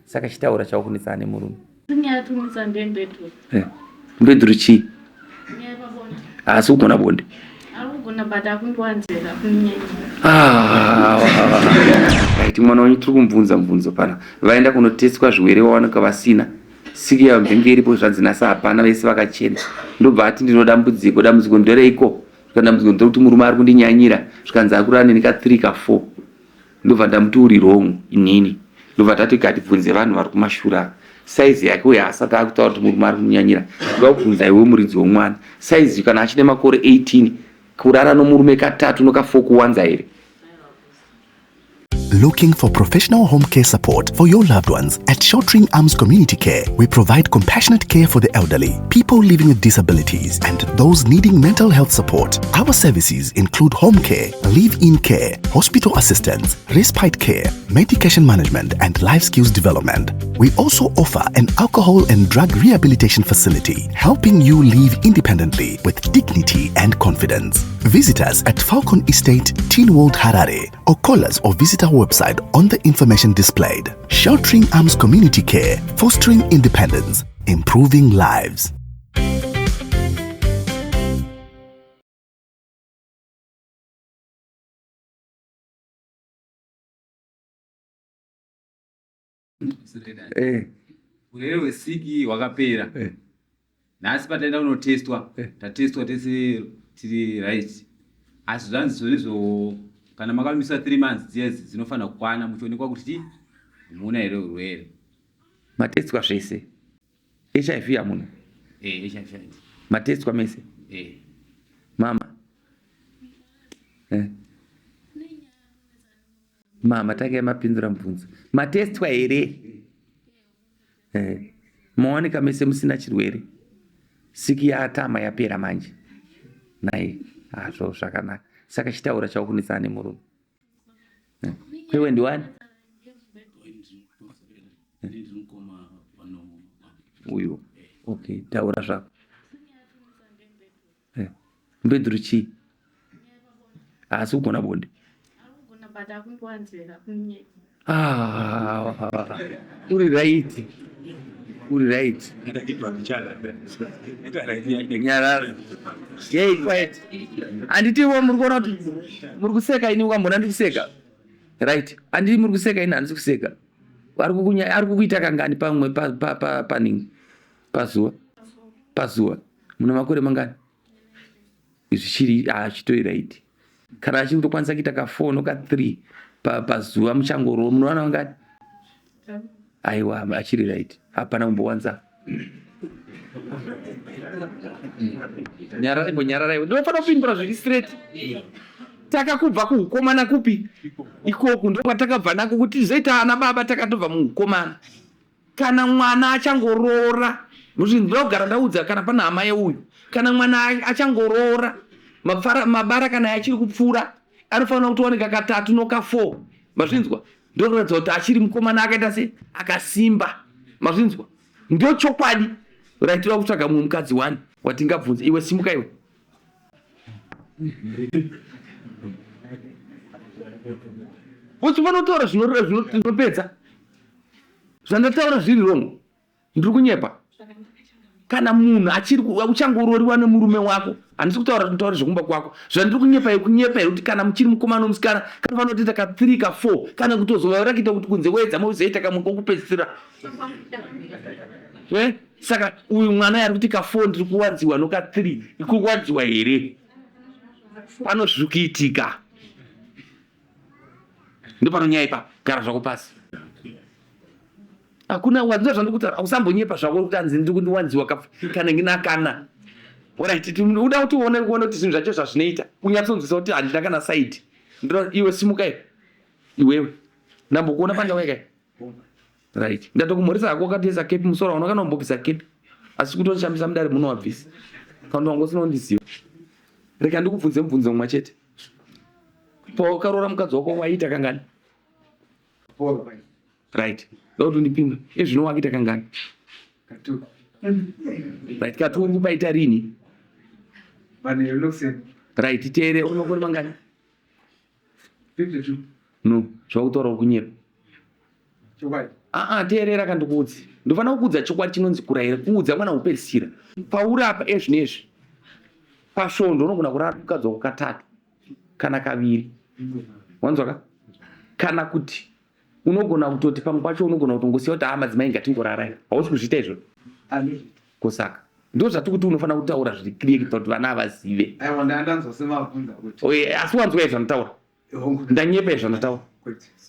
Saka chitaura chawakunetsana nemurume. Eh, mbedhuru chii? Haasi kugona bonde. Ah, right, mwana wenyu tiri kumubvunza mubvunzo pana. Vaenda kunotestwa zvirwere wawanika vasina. Siki yamvenge iripo zvanzi nasa hapana vese vakachena. Ndobva ati ndinodambudziko, dambudziko ndereiko? Zvikanzi dambudziko nderekuti murume ari kundinyanyira. Zvikanzi akurara neni ka 3 ka 4. Ndobva ndamuti uri wrong inini. Ndobva tati gatibvunze vanhu vari kumashura size yake uye haasati akutaura kuti murume ari kumunyanyira. Ndoda kubvunza iwe muridzi womwana. Size kana achine makore 18 kurara nomurume katatu noka 4 kuwanza here? Looking for professional home care support for your loved ones? At Sheltering Arms Community Care, we provide compassionate care for the elderly, people living with disabilities, and those needing mental health support. Our services include home care, live in care, hospital assistance, respite care, medication management, and life skills development. We also offer an alcohol and drug rehabilitation facility, helping you live independently with dignity and confidence. Visit us at Falcon Estate, Teen World Harare, or call us or visit our website on the information displayed. Sheltering Arms Community Care, fostering independence, improving lives. Eh. Urwere hwesiki hwakapera. Eh. Nhasi pataenda kunotestwa, eh. tatestwa tese tiri right. Asi zvanzi zvonizvo kana makamisa 3 months dziya dzinofanira kukwana muchionekwa kuti chii hamuna here urwere. Matestwa zvese. HIV hamuna? Eh, HIV. Matestwa mese? Eh. Mama. Eh. Mama tangai mapindura mubvunzo. Matestwa here? Eh. Mawanika mese musina chirwere. Siki yatama yapera manje. Nai, hazvo zvakanaka. Saka chitaura chawakunetsana nemurume. Eh. Kwewe ndiwani? Uyu. Okay, taura zvako. Eh, mbedhuru chii? Haasi kugona bonde. Ah, uri right. Uri right. Nyarara. Hey, quiet. Handiti iwe muri kuona kuti muri kuseka ini ukambona ndikuseka. Right. Handiti muri kuseka ini handisi kuseka. Ari kukunya ari kukuita kangani pamwe pa pa pa paningi pazuva. Pazuva. Mune makore mangani? Zvichiri achitoi right. Kana achingotokwanisa kuita ka 4 no ka 3 pazuva muchangorowa munowana vangani? Aiwa achiri right. Hapana kumbowanza. Nyararai mbonyararai. Ndinofanira kupindura zviri straight. Takakubva kuhukomana kupi? Ikoku ndokwatakabva nako kuti tizoita ana baba takatobva muhukomana. Kana mwana achangoroora, nokuti ndinoda kugara ndaudza kana pana hama yeuyu, kana mwana achangoroora, mapfara, mabara kana achiri kupfuura, anofanira kutowanika katatu noka four. Mazvinzwa? Ndokuratidza kuti achiri mukomana akaita se akasimba. Mazvinzwa? Ndochokwadi. Right, toda kutsvaga mumwe mukadzi wani watingabvunza. Iwe simuka iwe. Uchifanira kutaura zvinopedza. Zvandataura zviri wrong? Ndiri kunyepa? Kana munhu achiri uchangororiwa nemurume wako, handisi kutaura kuti nditaure zvekumba kwako. Zvandiri kunyepa yekunyepa here kuti kana muchiri mukomana nomusikana kanofanira kutoita ka 3 ka 4 kana kutozova rakuita kuti kunze kwedza mozoita kamwe kokupedzisira. Eh? Saka uyu mwana yari kuti ka 4 ndiri kuwadziwa noka 3 ikuwadziwa here? Pano zviri kuitika. Ndopanonyaya ipapo. Gara zvako pasi. Hakuna wanzwa zvandikutaura usambonyepa zvako kuti anzi ndiri kundiwanziwa kanenge nakana. Alright, uda kuti uone kuona kuti zvinhu zvacho zvazvinoita. Unyatsonzwisa kuti handina kana side. Ndino iwe simuka iwe. Iwewe. Ndambokuona pandauya kai. Right. Ndatokumhoresa hako wakatoisa kepi musoro hauna kana kumbobvisa kepi. Asi kutoshamisa mudare muno wabvisa. Kana wanga usina kundiziva. Rega ndikubvunze mubvunzo mumwe chete. Pawakaroora mukadzi wako waiita kangani? Right. Ndoda kuti undipindure. Ezvino wakuita kangani? Katu. Right, katu uri kupaita rini? Manheru Right, teere une makore mangani? 52. No, zvakutaura uri kunyepa. Chokwadi. Aa teerera ka ndikuudze. Ndofanira kukuudza chokwadi chinonzi kurayira kuudza mwana wekupedzisira. Pauri apa ezvinezvi pasvondo unogona kurara mukadzi wako katatu kana kaviri. Wanzwa ka? Kana kuti unogona kutoti pamwe pacho unogona kutongosiya kuti haa madzimai ngatingorarai. Hausi kuzviita izvozvo? Ko saka ndo zvatikuti unofanira kutaura zviri clear kuitira kuti vana avazive. Aiwa ndanzwa semabvunza kuti. Oye asi wanzwa izvo zvandataura? Ndanyepa izvo zvandataura?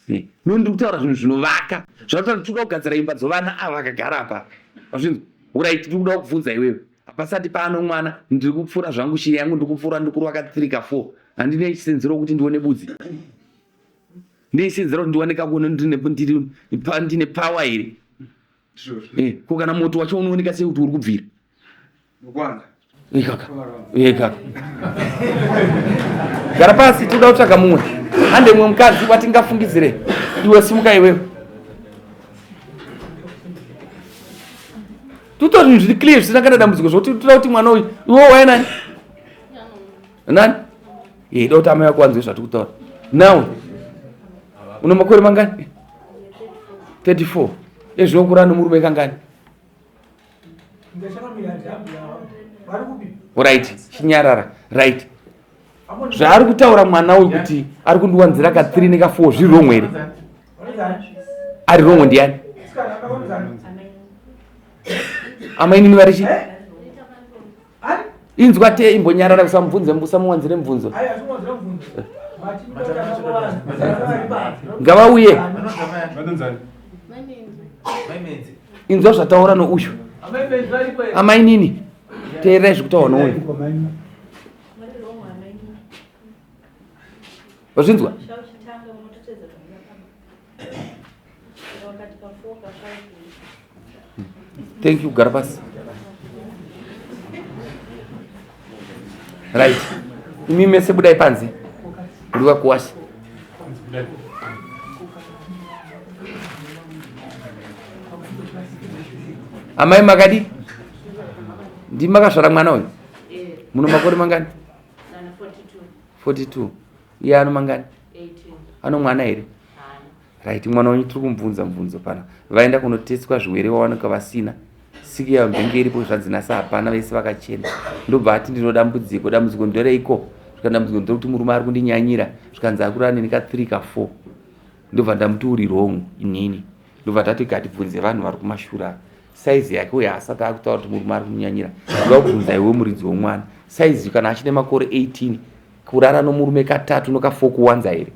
Eh, no ndiri kutaura zvinhu zvinovaka. Zvatotaura tiri kuda kugadzira imba dzovana ava vakagara apa. Wazvinzwa? Urai tiri kuda kukubvunza iwewe. Hapasati paano mwana ndiri kupfuura zvangu shiri yangu ndiri kupfuura ndiri kurova ka 3 ka 4. Handina chisenzero kuti ndione budzi. Ndisenzero kuti ndiwane kakuona ndine ndiri ndine power here. Eh, ko kana moto wacho unooneka sei kuti uri kubvira? Ikaka. Ikaka. Gara pasi toda kutsvaga mumwe. Hande mumwe mukadzi watingafungidzire. Iwe simuka iwewe. Tuto zvinhu zviri clear zvisina kana dambudziko zvokuti toda kuti mwana uyu iwe waya nani? Nani? Eh, ida kuti amai vako vanzwe zvatiri kutaura. Now una makore mangani? 34. Ezvino kurara nomurume kangani? Right, chinyarara. Right. Zvaari kutaura mwana uyu kuti ari kundiwanzira ka 3 neka 4 zviri wrong here? Ari wrong ndiani? Amainini vari chii? Inzwa te imbonyarara usamubvunze usamuwanzire mubvunzo. Ngavauye. Inzwa zvataura nouyu. Amainini teererai zvikutaurwa nouyu. Wazvinzwa? Thank you, gara pasi. Right. Imi mese budai panze. Uri wakuwasha. Amai makadi? Ndimi makazvara mwana uyu? Muno makore mangani? 42. Iye ano mangani? Ano mwana here? Right, mwana wenyu tiri kumubvunza mubvunzo pana. Vaenda kunotestwa zviwere wawanika vasina. Siki yavo mbenge iripo zvanzi nasa hapana vese vakachena. Ndobva ati ndino dambudziko, dambudziko ndereiko? Zvikanzi dambudziko nderekuti murume ari kundinyanyira. Zvikanzi akurara neni ka 3 ka 4. Ndobva ndamuti uri wrong inini. Ndobva tati gatibvunze vanhu vari kumashure ava. Size yake uyo haasati akutaura kuti murume ari kumunyanyira. Ndoda kubvunza iwe muridzi womwana. Size kana achine makore 18 kurara nomurume katatu noka 4 kuwanza here?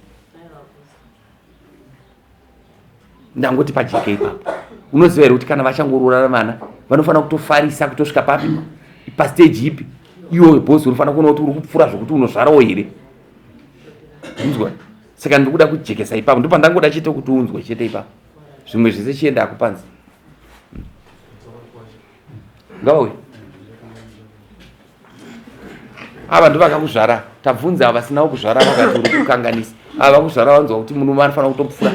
Ndangoti pajeke ipapo. Unoziva here kuti kana vachangoroorana vana vanofanira kutofarisa kutosvika papi pastage ipi iyoyo bhozi unofanira kuona kuti uri kupfuura zvokuti unozvarawo here unzwa saka ndiri kuda kujekesa ipapo ndopandangoda chete kuti unzwe chete ipapo zvimwe zvese chienda akupanzi ngavauye ava ndovakakuzvara tabvunza ava vasinawo kuzvara vakati uri kukanganisa ava vakuzvara vanzwa kuti murume anofanira kutopfura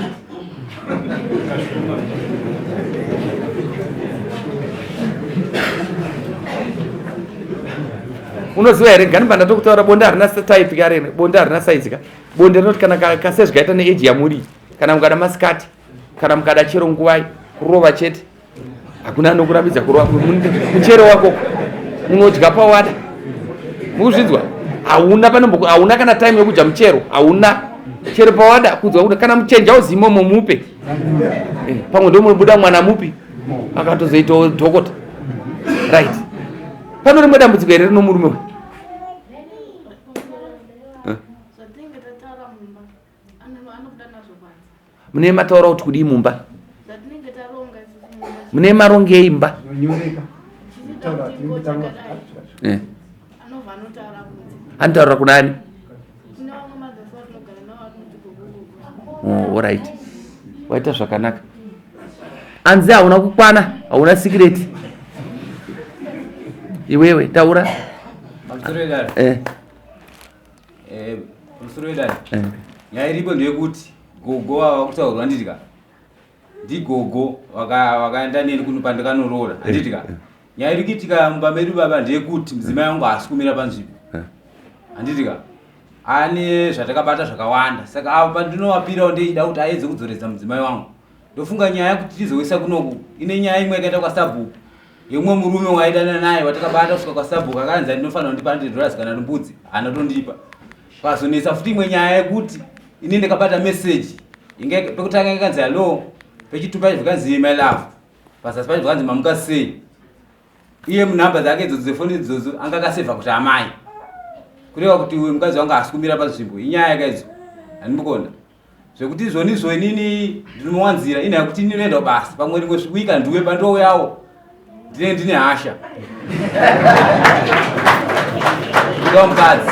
unoziva here gani pandatokutaura bonde harina type karene bonde harina size ka bonde rinoti kana kasezvikaita neage yamuri kana mukada masikati kana mukada chero nguvai kurova chete hakuna anokurambidza kurova muchero wako unodya pawada mukuzvinzwa hauna panombo hauna kana time yekudya muchero hauna chero pawada kudzwa kuda kana muchenja uzimomo mupe eh, pamwe ndo munobuda mwana mupi akatozoitawo dhokota right pano rimwe dambudziko here rino murume uyu eh? Mune mataura kuti kudii mumba? Mune marongei imba? Eh. Anotaura kuna ani? Oh, alright. Waita zvakanaka. Anzi hauna kukwana, hauna sikireti. Iwewe taura. Eh. Eh, pamusoro wedare eh. Nyaya iripo ndeyekuti gogo ava vakutaurwa handiti ka ndigogo vakaenda neni kuno pandakanoroora eh, handiti ka eh. Nyaya iri kuitika mumba medu baba ndeyekuti mudzimai wangu haasi kumira panzvimbo handiti ka ane zvatakabata zvakawanda saka avo pandinovapirawo ndeichida kuti aedze kudzoredza mudzimai wangu. Ndofunga nyaya kuti tizoisa kunoku ine nyaya imwe yakaita kwasabhuku yemumwe murume waidana naye watakabata kusvika kwasabhuku akanzi ndinofanira kundipa 100 dollars kana mbudzi haana tondipa. Pazonetsa futi imwe nyaya yekuti ini ndakabata message inge pekutanga ikanzi hello pechitupa zvikanzi my love pazasi pacho zvikanzi mamuka sei iye munhamba dzake idzodzo dzefoni idzodzo anga akasevha kuti amai kureva kuti uyu mukadzi wangu haasi kumira panzvimbo inyaya yakaidzo handimukona zvekuti izvoni izvo inini ndinomuwanzira inhaya kuti ini ndinoenda kubasa pamwe rimwe wika ndiwe pandouyawo ndine ndine hasha ndoda mukadzi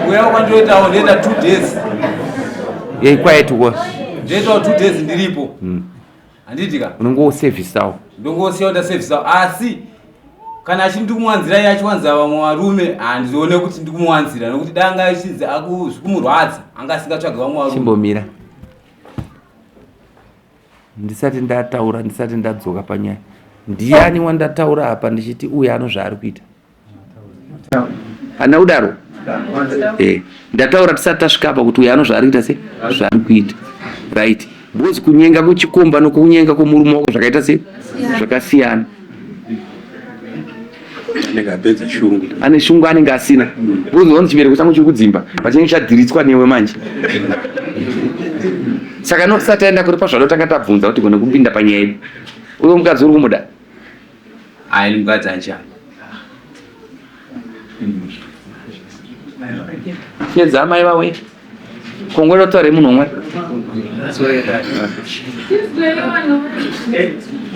uyawo kwandinoitawo ndoita two days Hey, quiet wo. ndoitawo two days ndiripo handiti ka Unongosevisawo. ndongosiyawo ndasevisawo asi kana achiti ndikumuwanzira iye achiwanzira vamwe varume handione kuti ndikumuwanzira nokuti danga achinzi zvikumurwadza anga asingatsvage vamwe varume Chimbomira. Ndisati ndataura, ndisati ndadzoka panyaya. Ndiani wandataura apa ndichiti uyu ano zvaari kuita? Handina kudaro. Eh, ndataura tisati tasvika apa kuti uyu ano zvaari kuita se zvaari kuita. Right. Because kunyenga kwechikomba nokunyenga kwomurume wako zvakaita se zvakasiyana. Anenge apedza shungu. Ane shungu anenge asina. Because wanzi chibereko changu chiri kudzimba, pachinenge chadhiritswa newe manje. Saka no tisati taenda kuri pazvado tanga tabvunza kuti gone kupinda panyaya yedu. Uyo mukadzi uri kumuda? Ayi mukadzi anchani. Chedza amai vawe. Kongwera kutaura munhu umwe.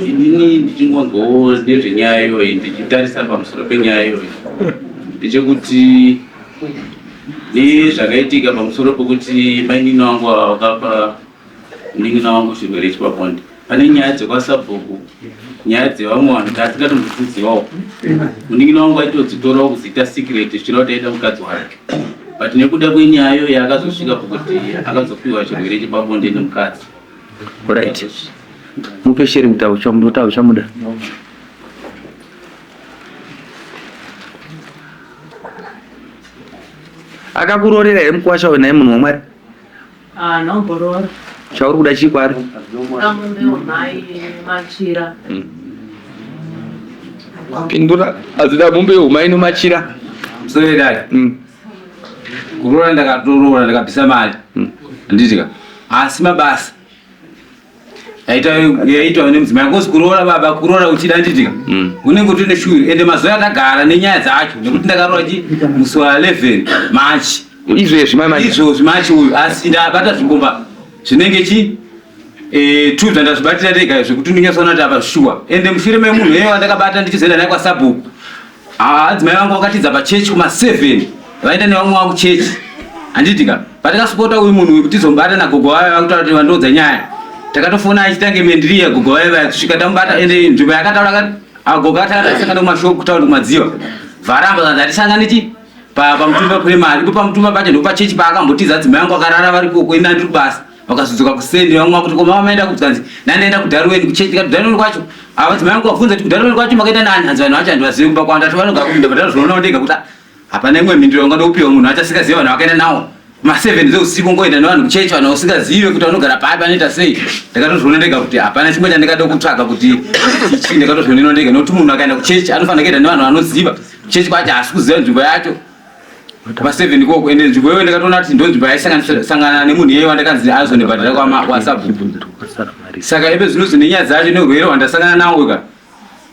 Inini ndichingonzwawo nezvenyaya iyoyi ndichitarisa pamusoro penyaya iyoyi ndechekuti nezvakaitika pamusoro pekuti mainini wangu ava vakapa munin'ina wangu chirwere chepabonde pane nyaya dzekwasabhuku nyaya dzevamwe vanhu tatingatombodzizivawo munin'ina wangu aitodzitorawo kudziita secret zvichireva kuti aida mukadzi wake but nekuda kwenyaya iyoyo akazosvika pokuti akazopiwa chirwere chepabonde nemukadzi. Right. Mupe sheri kuti auchamuda auchamuda. Akakuroorera here mukuwasha uyu nhai munhu waMwari? Ah, nomboroora. Chauri kuda chii kwaari? Kamombe mai machira. Pindura azida mombe yehumai nemachira. Sorry dad. Kuroora ndakatoroora ndakabvisa mari. Handiti ka. Asi mabasa yaitwa nemudzimai ngozi kuroora baba kuroora uchida handiti ka. Unenge utori neshuviro ende mazuva atagara nenyaya dzacho nekuti ndakaroora chi musi wa 11 March. Izvezvi mai manje. Izvozvi March uyu asi ndabata zvikomba zvinenge chi eh, two zvandazvibatira ndega zvekuti ndinyatsona kuti apa shuwa ende mushure memunhu iye wandakabata ndichizoenda naye kwasabhuku adzimai vangu vakatiza pachechi kuma 7 vaenda nevamwe vavo kuchechi handiti ka patakasupota uyu munhu uyu kuti tizomubata nagogo vaya vakutaura kuti vandiudza nyaya takatofona achitange mendiriya gogo vaya vaya kusvika tamubata ende nzvimbo yakataura agogo akatasangana kumashop kutaura kumadziva varamba kanzi hatisangani chi pamutumba primary ipo pamutumba pacho ndopachechi paakambotiza adzimai vangu akarara vari koko ini andiri kubasa vakazodzoka kuseni vamwe vakuti koma vamaenda kupi kanzi ndandaenda kudarweni kuchechi ndikati kudarweni kwacho ava dzimai vangu vabvunza kuti kudarweni kwacho makaenda nani hanzi vanhu vacho handivazivi kumba kwavo ndati vanogara kupinda ndazvionawo ndega kuti hapana imwe mhinduro yangada kupiwa munhu wacho asingazivi vanhu vakaenda nawo ma7 dzeusiku ngoenda nevanhu kuchechi vanhu usingazive kuti vanogara papi vanoita sei ndakatozviona ndega kuti hapana chimwe chandingada kutsvaga kuti chichi ndakatozvionera ndega nokuti munhu akaenda kuchechi anofanira kuenda nevanhu vanoziva kuchechi kwacho haasi kuziva nzvimbo yacho pa7 ikoko ende nzvimbo iyoyo ndakatoona kuti ndonzvimbo yaisangana nemunhu iyeyo wandakanzi azondibhadhara kwasabhuku saka ipe zvinozi nenyaya dzacho neurwere hwandasangana nawo ka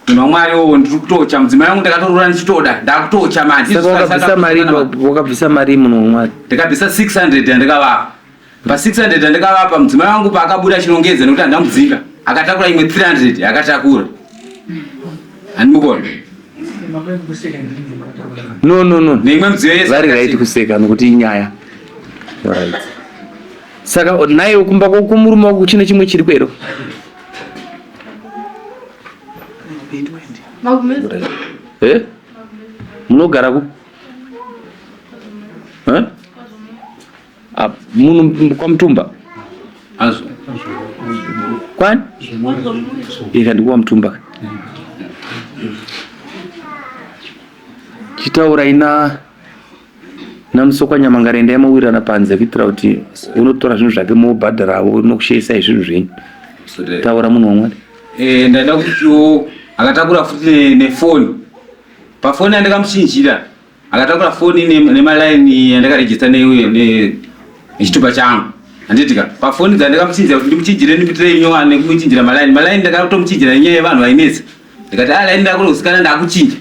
munhu wamwari wowo ndiri kutocha mudzimai wangu ndakatorora ndichitoda ndakutocha manje Saka wakabvisa mari wakabvisa mari munhu wamwari. Ndakabvisa 600 yandakavapa. Pa 600 yandakavapa mudzimai wangu paakabuda achinongedza nekuti handamudzinga akatakura imwe 300 yakatakura. Handimukona. No no no. Neimwe midziyo yese. Vari right kuseka nokuti inyaya. Right. Saka naye kumba kwomurume wako chine chimwe chiri kwero. Eh? Munogara ku? Eh? Ah, muno kwaMutumba? Azvo. Kwani? Ika ndikuwa Mutumba. Chitaurai na Namusokwa Nyamangara endai mowirirana panze kuitira kuti unotora zvinhu zvake mobhadharawo nokusheyisai zvinhu zvenyu. Taura munhu waMwari. Eh, ndaida kutiwo akatakura futi nefoni. Pafoni yandakamuchinjira akatakura foni nemalaini yandakarejista nechitupa changu. Handiti ka pafoni dzandakamuchinjira kuti ndimuchinjire ndimuitire nyowani nekumuchinjira malaini. Malaini ndakatomuchinjira nenyaya yevanhu vainetsa. Ndikati ah laini ndakuri kusikana ndakuchinja.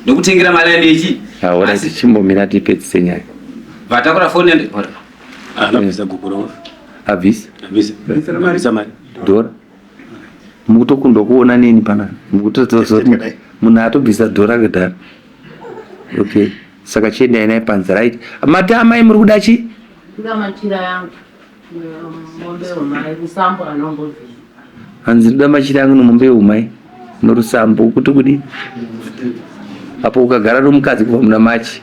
Ndokutengera malaini echi. Haora tichimbomira tipedzise nyaya. Vatakura foni yandi. Haana kubvisa gupuro. Abvisa. Abvisa. Abvisa mari. Dhora. Mukutokundwa kuona neni pana. Mukutotozoti munhu atobvisa dhora kudhara. Okay. Saka chiendai naye panze right. Mati amai muri kuda chi? Kuda machira yangu. Mombe yomai rusambo anombobvisa. Hanzi ndoda machira angu nomombe yomai norusambo kuti kudi apo ukagara nomukadzi kubva muna machi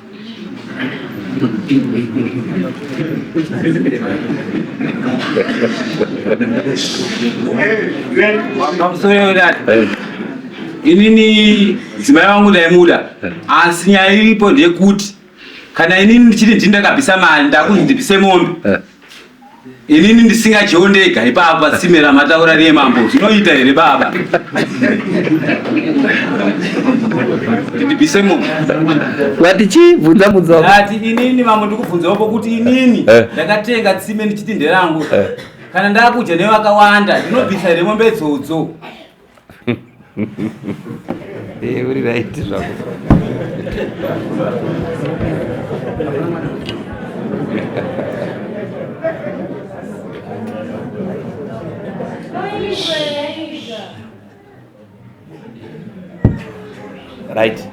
Inini dzimai wangu ndaimuda asi nyaya iripo ndeyekuti kana inini ndichiti ndini ndakabvisa mari ndakunzi ndibvise mombe eh. inini ndisingadyewo ndega ipapo patsime ramataura riye mambo zvinoita here baba ndibvise mombe wati chii bvunza bvunza ati inini mambo ndikubvunzawo pokuti inini eh. ndakatenga tsime ndichiti nderangu eh. kana ndakudya nevakawanda ndinobvisa here mombe idzodzo Eh, uri right zvako. Right.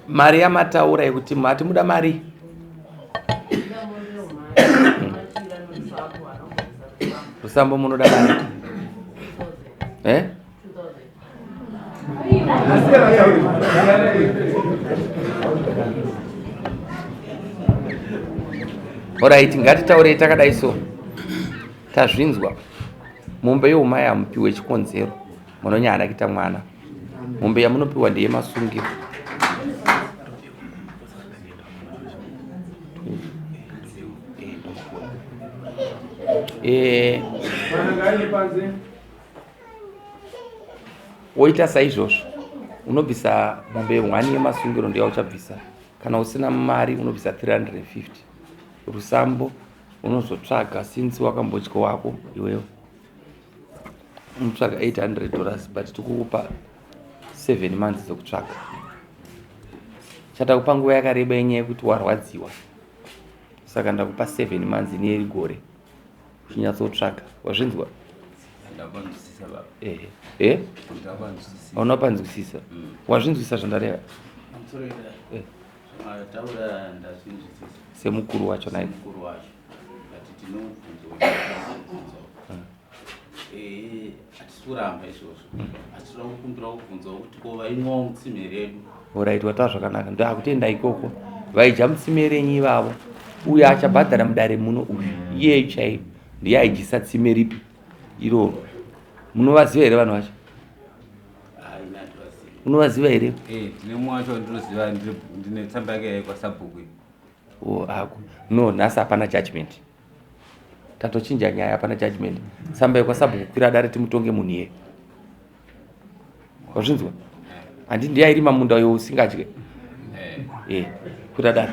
Mari yamataura yekuti mati muda mari. Rusambo munoda mari eh? Orit, ngatitaurei takadai so tazvinzwa. Mombe yeumai hamupiwe chikonzero, munonyanya kuita mwana. Mombe yamunopiwa ndeyemasungiro. Eh, woita saizvozvo unobvisa mombe hwani yemasungiro ndiyo uchabvisa kana usina mari unobvisa 350 rusambo unozotsvaga since wakambodya wako iwewe unotsvaga 800 dollars but tikukupa 7 months dzekutsvaga chatakupa nguva yakareba yenyaya yekuti warwadziwa saka ndakupa 7 months ine gore uchinyatsotsvaga wazvinzwa eh, eh? Hauna panzwisisa mm. Wazvinzwisisa zvandareva eh. Semukuru wacho naye Eh, hatisi kuramba izvozvo mm. asi tinoda kukumbira kubvunzawo kuti ko vainwawo mutsime redu orit wataura zvakanaka ndakutenda ikoko vaidya mutsime renyu ivavo uyo achabhadhara mudare muno uyu iyeyu chaiyo ndiye aidyisa tsime ripi iroro munovaziva here vanhu vacho unovaziva here eh, ndine mumwe wacho ndinoziva ndine tsamba yake yaikwa sabhuku oh, no nhasi hapana judgment tatochinja nyaya hapana judgment tsamba yekwasabhuku kwira dare timutonge munhu iye wazvinzwa handi ndiye airima munda uyo usingadye eh, eh kwira dare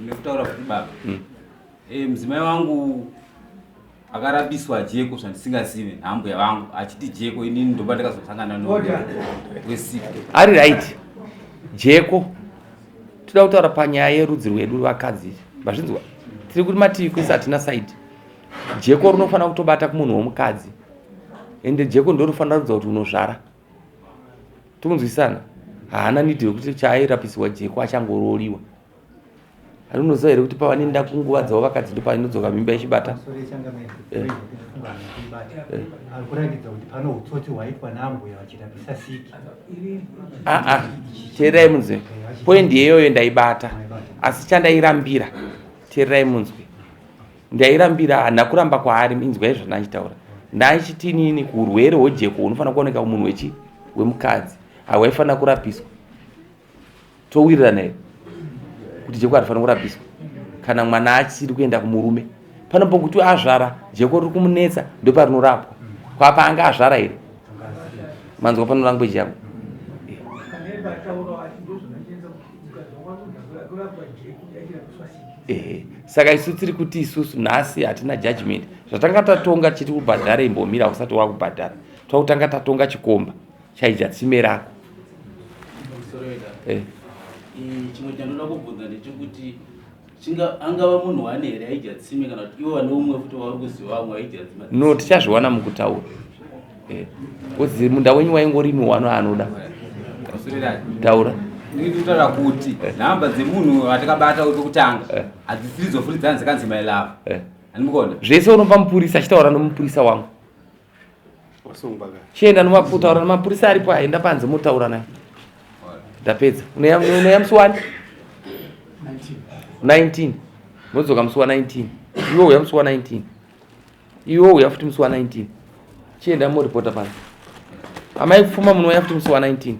nekutaura kuti baba mm. eh, mudzimai wangu akarabiswa jeko zvandisingazive nhambuya vangu achiti jeko inini ndoba ndakazosangana nowesika ari right jeko toda kutaura panyaya yerudzi rwedu rwevakadzi mazvinzwa tiri kuti mativi kwese hatina saidi jeko rinofanira kutobata kumunhu womukadzi ende jeko ndorinofanira kudza kuti unozvara tikunzwisana haana nidhi yekuti chaairapiswa jeko achangorooriwa Ani unoziva here kuti pavanoenda kunguva dzavo vakadzi ndopainodzoka mimba ichibata? Eh. Eh. Kuratidza kuti pano utsotsi hwaitwa naambuya vachirapisa siki. Ah ah, teererai munzwe. Point iyoyo ndaibata. Asi chandairambira, teererai munzwe. Ndairambira handina kuramba kwaari inzwai zvandachitaura. Ndachiti inini urwere hwejeko hunofanira kuoneka kumunhu wechi wemukadzi. Hawaifanira kurapiswa. Towirirana here kuti jeko harifanira kurapiswa kana mwana achiri kuenda kumurume? Pano pokuti azvara, jeko riri kumunetsa, ndoparinorapwa. Kwapa anga azvara here? Manzwa pano language yangu? Ehe, saka isu tiri kuti isusu nhasi hatina judgment. Zvatanga tatonga chiti kubhadhara, imbomira, usati wakubhadhara. Twakutanga tatonga chikomba chaidya tsime rako. Chimwe chandoda kubvunza ndechekuti angava munhu wane here aidya tsime, kana kuti ivo vane umwe futi wauri kuziva vamwe vaidya tsime? No, tichazviwana mukutaura. Kozi munda wenyu waingorimiwa ano anoda taura. Ndiri kutaura kuti nhamba dzemunhu atakabata pekutanga hadzisiridzo futi dzanzi dzakanzi my love. Handimukona. Zvese unopa mupurisa, achitaura nomupurisa wangu. Chienda nomautaura nemapurisa aripo, aenda panze motaura naye. Ndapedza. Unoya musi wani? 19. Modzoka musi wa19. Iwe uya musi wa19, iwe uya futi musi wa19. Chienda moripota panze. Amai kupfuma, munouya futi musi wa19.